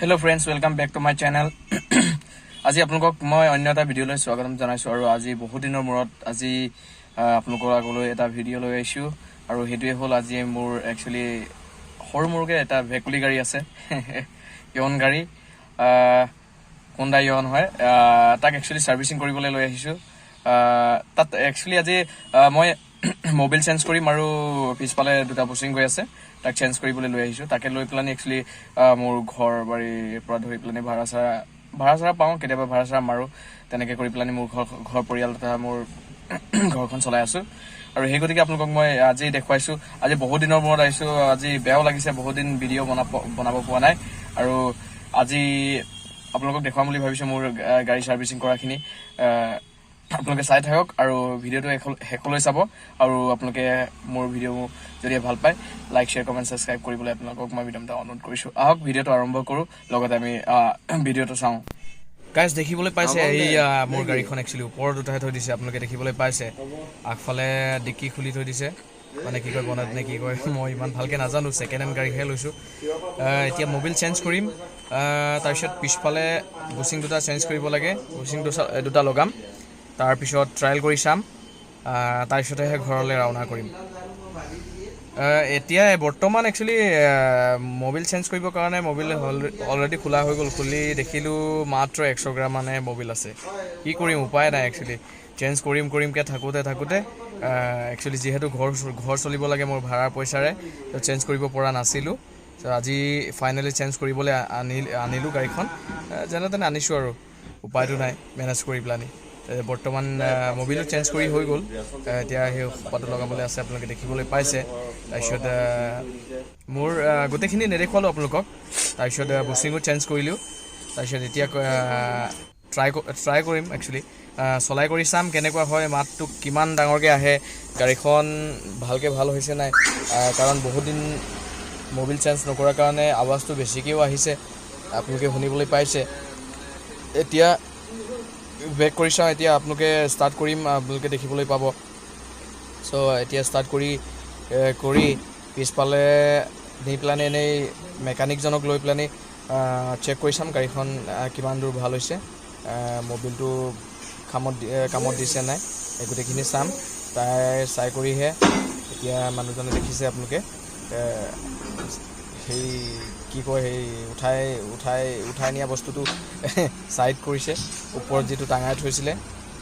Hello friends, welcome back to my channel. আজি আপোনালোকক মই অন্য এটা ভিডিঅ'লৈ স্বাগতম জনাইছোঁ আৰু আজি বহুত দিনৰ মূৰত আজি আপোনালোকৰ আগলৈ এটা ভিডিঅ' লৈ আহিছোঁ আৰু সেইটোৱে হ'ল আজি মোৰ একচুৱেলি সৰু মৰুকৈ এটা ভেকুলী গাড়ী আছে, ইয়ন গাড়ী, হুণ্ডাই ইয়ন হয়। তাক একচুৱেলি ছাৰ্ভিচিং কৰিবলৈ লৈ আহিছোঁ। তাত একচুৱেলি আজি মই মবিল চেঞ্জ কৰিম আৰু পিছফালে দুটা বুচিং গৈ আছে, তাক চেঞ্জ কৰিবলৈ লৈ আহিছোঁ। তাকে লৈ পেলানি একচুৱেলি মোৰ ঘৰ বাৰীৰ পৰা ধৰি পেলানি ভাড়া চাড়া পাওঁ, কেতিয়াবা ভাড়া চাড়া মাৰোঁ। তেনেকৈ কৰি পেলানি মোৰ ঘৰ পৰিয়াল তথা মোৰ ঘৰখন চলাই আছোঁ আৰু সেই গতিকে আপোনালোকক মই আজি দেখুৱাইছোঁ। আজি বহুত দিনৰ মূৰত আহিছোঁ, আজি বেয়াও লাগিছে, বহুত দিন ভিডিঅ' বনাব পোৱা নাই আৰু আজি আপোনালোকক দেখুৱাম বুলি ভাবিছোঁ মোৰ গাড়ী ছাৰ্ভিচিং কৰাখিনি। আপোনালোকে চাই থাকক আৰু ভিডিঅ'টো শেষলৈ চাব আৰু আপোনালোকে মোৰ ভিডিঅ' যদি ভাল পায়, লাইক, শ্বেয়াৰ, কমেণ্ট, ছাবস্ক্ৰাইব কৰিবলৈ আপোনালোকক মই বিনম্ৰতা অনুৰোধ কৰিছোঁ। আহক, ভিডিঅ'টো আৰম্ভ কৰোঁ, লগতে আমি ভিডিঅ'টো চাওঁ। গাইজ, দেখিবলৈ পাইছে, এইয়া মোৰ গাড়ীখন একচুৱেলি ওপৰত উঠাই থৈ দিছে। আপোনালোকে দেখিবলৈ পাইছে, আগফালে ডিক্কি খুলি থৈ দিছে, মানে কি কয়, বনাত নে কি কয়, মই ইমান ভালকৈ নাজানো, ছেকেণ্ড হেণ্ড গাড়ীহে লৈছোঁ। এতিয়া মবিল চেঞ্জ কৰিম, তাৰপিছত পিছফালে বুচিং দুটা চেঞ্জ কৰিব লাগে, বুচিং দুটা লগাম, তাৰপিছত ট্ৰায়েল কৰি চাম, তাৰপিছতেহে ঘৰলৈ ৰাওনা কৰিম। এতিয়া বৰ্তমান একচুৱেলি মবিল চেঞ্জ কৰিবৰ কাৰণে মবিল অলৰেডি খোলা হৈ গ'ল। খুলি দেখিলোঁ মাত্ৰ 100 গ্ৰাম মানে মবিল আছে। কি কৰিম, উপায় নাই। একচুৱেলি চেঞ্জ কৰিম কৰিমকৈ থাকোঁতে থাকোঁতে একচুৱেলি যিহেতু ঘৰ চলিব লাগে মোৰ ভাড়াৰ পইচাৰে, তো চেঞ্জ কৰিব পৰা নাছিলোঁ। ত' আজি ফাইনেলি চেঞ্জ কৰিবলৈ আনিলোঁ গাড়ীখন। যেনে তেনে আনিছোঁ আৰু উপায়টো নাই, মেনেজ কৰি পেলানি। বৰ্তমান মবিলো চেঞ্জ কৰি হৈ গ'ল। এতিয়া সেই সোপাটো লগাবলৈ আছে, আপোনালোকে দেখিবলৈ পাইছে। তাৰপিছত মোৰ গোটেইখিনি নেদেখুৱালোঁ আপোনালোকক। তাৰপিছত বুচিঙো চেঞ্জ কৰিলোঁ। তাৰপিছত এতিয়া ট্ৰাই কৰিম, একচুৱেলি চলাই কৰি চাম কেনেকুৱা হয়, মাতটো কিমান ডাঙৰকৈ আহে, গাড়ীখন ভালকৈ ভাল হৈছে নাই, কাৰণ বহুত দিন মবিল চেঞ্জ নকৰাৰ কাৰণে আৱাজটো বেছিকৈও আহিছে, আপোনালোকে শুনিবলৈ পাইছে। এতিয়া বেক কৰি চাওঁ। এতিয়া আপোনালোকে ষ্টাৰ্ট কৰিম, আপোনালোকে দেখিবলৈ পাব। চ' এতিয়া ষ্টাৰ্ট কৰি পিছফালে নি পেলানি এনেই মেকানিকজনক লৈ পেলানি চেক কৰি চাম গাড়ীখন কিমান দূৰ ভাল হৈছে, মবিলটো কামত দিছে নাই, এই গোটেইখিনি চাম। তাই চাই কৰিহে এতিয়া মানুহজনে দেখিছে আপোনালোকে, সেই কি কয়, সেই উঠাই উঠাই উঠাই নিয়া বস্তুটো ছাইড কৰিছে, ওপৰত যিটো টাঙাই থৈছিলে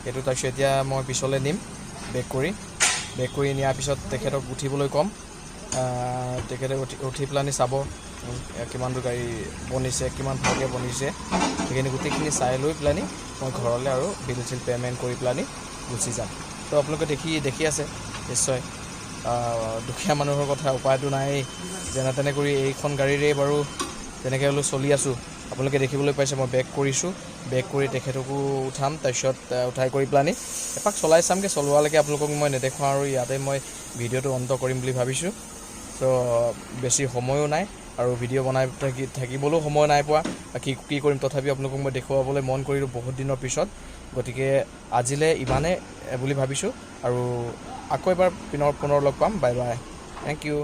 সেইটো। তাৰপিছত এতিয়া মই পিছলৈ নিম বেক কৰি নিয়াৰ পিছত তেখেতক উঠিবলৈ ক'ম। তেখেতে উঠি উঠি পেলানি চাব কিমান দূৰ গাড়ী বনিছে, কিমান ভালকৈ বনিছে, সেইখিনি গোটেইখিনি চাই লৈ পেলানি মই ঘৰলৈ আৰু বিল চিল পে'মেণ্ট কৰি পেলানি গুচি যাম। তো আপোনালোকে দেখি দেখি আছে নিশ্চয়, দুখীয়া মানুহৰ কথা, উপায়টো নাই। যেনে তেনে কৰি এইখন গাড়ীৰেই বাৰু তেনেকৈ হ'লেও চলি আছোঁ। আপোনালোকে দেখিবলৈ পাইছে, মই বেক কৰিছোঁ। বেক কৰি তেখেতকো উঠাম, তাৰপিছত উঠাই কৰি পেলানি এপাক চলাই চামগৈ। চলোৱালৈকে আপোনালোকক মই নেদেখুৱাওঁ আৰু ইয়াতে মই ভিডিঅ'টো অন্ত কৰিম বুলি ভাবিছোঁ। চ' বেছি সময়ো নাই আৰু ভিডিঅ' বনাই থাকিবলৈও সময় নাই পোৱা। কি কি কৰিম, তথাপি আপোনালোকক মই দেখুৱাবলৈ মন কৰিলোঁ বহুত দিনৰ পিছত। গতিকে আজিলৈ ইমানে বুলি ভাবিছোঁ আৰু আকৌ এবাৰ পুনৰ লগ পাম। Bye bye, thank U.